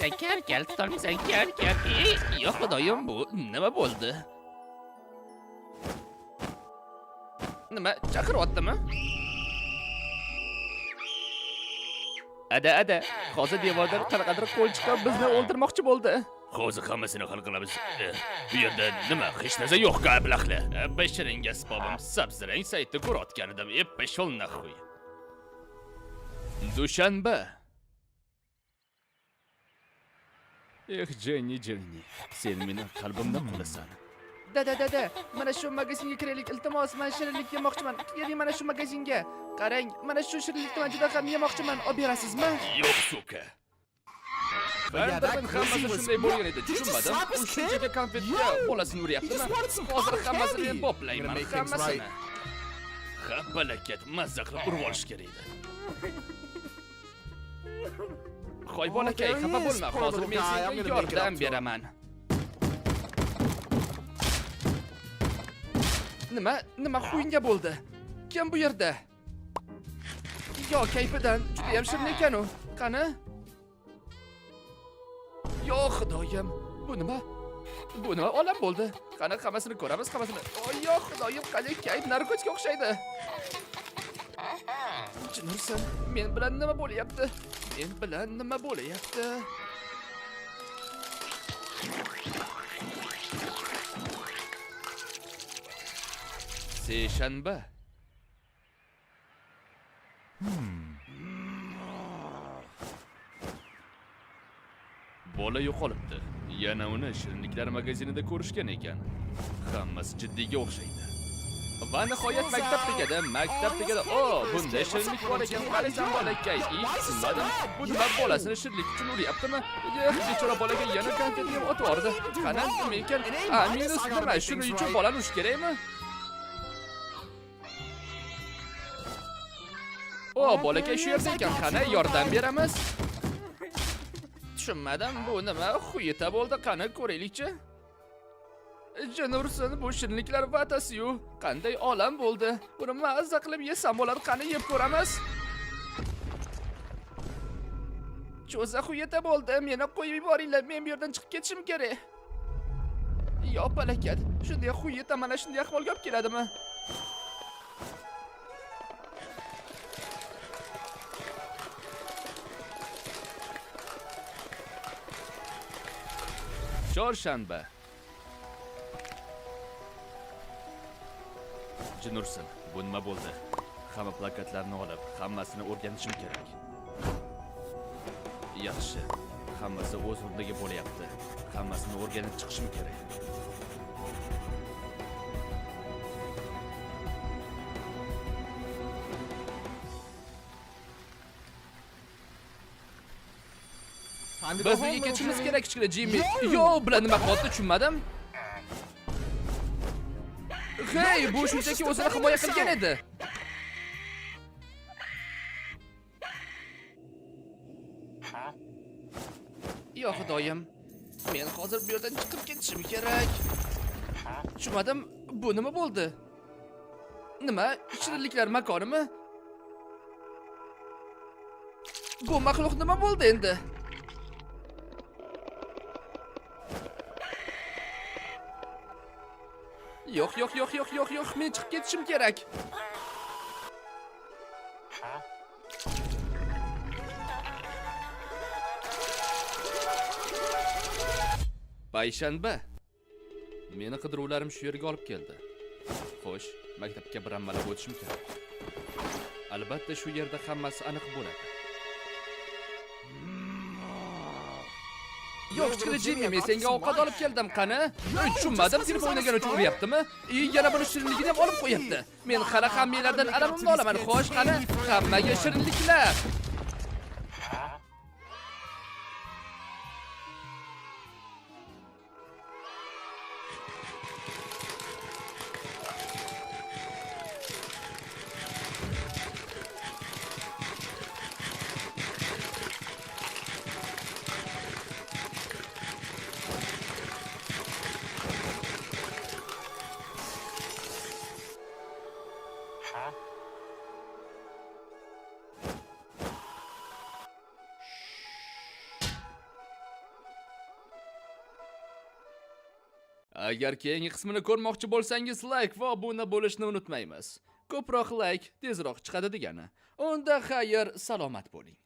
Tutolmaysan, kal, kal, tutolmaysan, kal, kal. Ey, yo xudoyim, bu nima bo'ldi? Nima, chaqiryaptimi? Ada, ada, hozir devordan qanaqadir qo'l chiqib bizni o'ldirmoqchi bo'ldi. Hozir hammasini hal qilamiz. Bu yerda nima, hech narsa yo'q-ku, ablahlar. Bashiringa asbobim sabzirang saytda ko'rayotgan edim. E, pashol naxuy. Dushanba. Eh, Jenny, Jenny, sen meni qalbimda qolasan. Dada, dada, mana shu magazinga kiraylik, iltimos, men shirinlik yemoqchiman. Keling mana shu magazinga. Qarang, mana shu shirinlikni men juda ham yemoqchiman. Olib berasizmi? Yo'q, suka. Baribir hammasi shunday bo'lgan edi. Tushunmadim. U shunchaki konfetga bolasini uryaptimi? Hozir hammasini boplayman, hammasini. Ha, balakat, mazza qilib urib olish kerak edi. Hoy bolakay, xafa bo'lma. Hozir men senga yordam beraman. Nima? Nima xuyinga bo'ldi? Kim bu yerda? Yo, kayfidan juda ham shirin ekan u. Qani? Yo, xudoyim, bu nima? Bu nima olam bo'ldi? Qani hammasini ko'ramiz, hammasini. Oy, yo, xudoyim, qanday kayf narkotikga o'xshaydi. Jinursan, men bilan nima bo'lyapti? Men bilan nima bo'lyapti? Seshanba. Bola yo'qolibdi. Yana uni shirinliklar magazinida ko'rishgan ekan. Hammasi jiddiyga o'xshaydi. Va nihoyat maktab tugadi, maktab tugadi. O, bunda shirinlik bor ekan. Qarasan bolakay, tushunmadim. Bu nima bolasini shirinlik uchun uryaptimi? Eh, bechora bolaga yana konfetni ham otib yubordi. Qani, nima ekan? A, minus nima? Shuning uchun bolani urish kerakmi? O, bolakay shu yerda ekan. Qani, yordam beramiz. Tushunmadim, bu nima? Xuyita bo'ldi. Qani, ko'raylikchi. Jin ursin, bu shirinliklar vatasi-yu. Qanday olam bo'ldi. Buni mazza qilib yesam bo'ladi. Qani yeb ko'ramiz. Cho'za xuyata bo'ldi. Meni qo'yib yuboringlar. Men bu yerdan chiqib ketishim kerak. Yo palakat, shunday xuyata mana shunday ahvolga olib keladimi? Chorshanba. Jinursin, bu nima bo'ldi? Hamma plakatlarni olib, hammasini o'rganishim kerak. Yaxshi. Hammasi o'z o'rniga bo'lyapti. Hammasini o'rganib chiqishim kerak. Biz uyga ketishimiz kerak kichkina Jimmy. Yo, bular nima qilyapti tushunmadim. Hey, bu shunchaki o'zini himoya qilgan edi. Yo xudoyim. Men hozir bu yerdan chiqib ketishim kerak. Tushunmadim, bu nima bo'ldi? Nima? Shirinliklar makonimi? Bu maxluq nima bo'ldi endi? Yo'q, yo'q, yo'q, yo'q, yo'q, yo'q, men chiqib ketishim kerak. Payshanba. Meni qidiruvlarim shu yerga olib keldi. Xo'sh, maktabga bir amallab o'tishim kerak. Albatta shu yerda hammasi aniq bo'ladi. Yo'q, kichkina Jimmy, men senga ovqat olib keldim, qani? Tushunmadim, telefon o'ynagani uchun uryaptimi? Yana buni shirinligini ham olib qo'yapti. Men hali hammanglardan alamimni olaman. Xo'sh, qani? Hammaga shirinliklar. Agar keyingi qismini ko'rmoqchi bo'lsangiz, layk va obuna bo'lishni unutmaymiz. Ko'proq layk tezroq chiqadi degani. Unda xayr, salomat bo'ling.